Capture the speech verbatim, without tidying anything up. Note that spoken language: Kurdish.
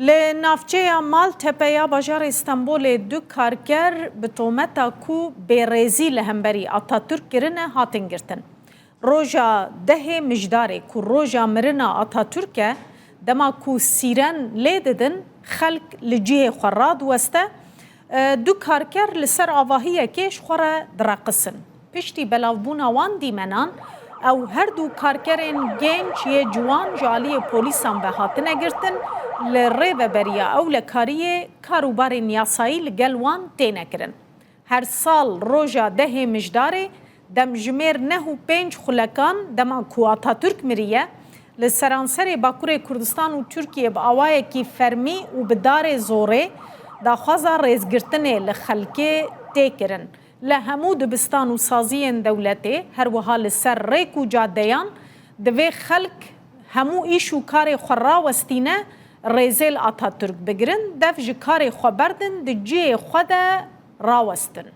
Li navçeya Maltepe ya bajarê Stenbolê du karker bi tometa ku bêrêzî li hemberî Atatürk kirine hatin girtin. Roja dehê Mijdarê ku roja mirina Atatürk e, dema ku sîren lê didin, xelk li cihê xwe radiweste, e, du karker li ser avahiyekê ji xwe re direqisin. Piştî belavbûna wan dîmenan, ew her du karkerên genç yê ciwan ji aliyê polîsan ve hatine girtin, li rêveberiya ewlekariyê kar û barên yasayî li gel wan têne kirin. Her sal roja dehê Mijdarê demjimêr neh û pênc xulekan dema ku Atatürk miriye, li seranserê Bakurê Kurdistan û Tirkiyê bi awayekî fermî û bi darê zorê daxwaza rêzgirtinê li xelkê tê kirin. Li hemû dibistan û saziyên dewletê, her wiha li ser rêk û cadeyan, divê xelk hemû îş û karê xwe rawestîne, rêzê li Atatürk bigirin, dev ji karê xwe berdin, di cihê xwe de rawestin.